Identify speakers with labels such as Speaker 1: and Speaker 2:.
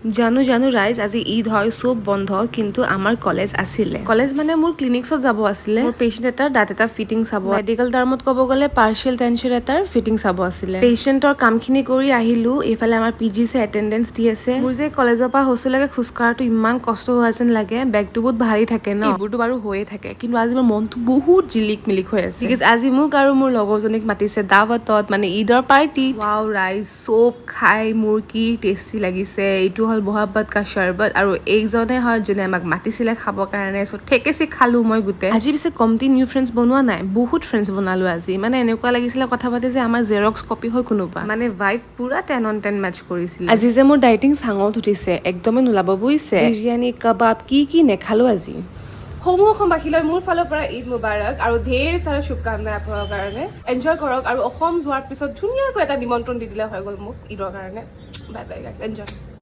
Speaker 1: জানো জানো ৰাইজ, আজি ঈদ হয়, চব বন্ধ, কিন্তু আমাৰ কলেজ আছিলে। কলেজ মানে মোৰ ক্লিনিকছত যাব আছিলে। মোৰ পেচেণ্ট এটাৰ দাঁত এটা ফিটিং চাব, মেডিকেল টাৰ্মত ক'ব গ'লে পাৰ্চিয়েল ডেঞ্চাৰ এটাৰ ফিটিং চাব আছিলে। পেচেণ্টৰ কামখিনি কৰি আহিলো। এইফালে আমাৰ পি জি চে এটেণ্ডেঞ্চ দি আছে। মোৰ যে কলেজৰ পৰা হোষ্টেললৈকে খোজকঢ়াটো ইমান কষ্ট হোৱা যেন লাগে। বেগটো বহুত ভাৰী থাকে ন। এইবোৰতো বাৰু হৈয়ে থাকে, কিন্তু আজি মোৰ মনটো বহুত জিলিক মিলিক হৈ আছে, because আজি মোক আৰু মোৰ লগৰজনীক মাতিছে দাৱতত, মানে ঈদৰ পাৰ্টি। ৱাও ৰাইজ, চব খাই মোৰ কি টেষ্টি লাগিছে! এইটো হ'ল মহাব্বত কা শৰবত আৰু এইজনে হয় যোনে আমাক মাতিছিলে খাবৰ কাৰণে। চ' ঠেকেচি খালো মই গোটেই। আজি পিছে কমটি নিউ ফ্ৰেণ্ডছ বনোৱা নাই, বহুত ফ্ৰেণ্ডছ বনালো আজি। মানে এনেকুৱা লাগিছিলে কথা পাতি যে আমাৰ জেৰক্স কপি হয় কোনোবা, মানে ভাইব পুৰা 10 অন 10 মেচ কৰিছিলে। আজি যে মোৰ ডাইটিং চাঙত উঠিছে, একদমেই নোলাব বুজিছে। বিৰিয়ানী, কাবাব, কি কি নেখালো আজি!
Speaker 2: সমূহ অসমবাসীলৈ মোৰ ফালৰ পৰা ঈদ মুবাৰক আৰু ঢেৰ চাৰা শুভকামনা আপোনালোকৰ কাৰণে। এনজয় কৰক আৰু অসম যোৱাৰ পিছত ধুনীয়াকৈ এটা নিমন্ত্ৰণ দি দিলে হৈ গ'ল মোক ঈদৰ কাৰণে। Bye bye guys, enjoy.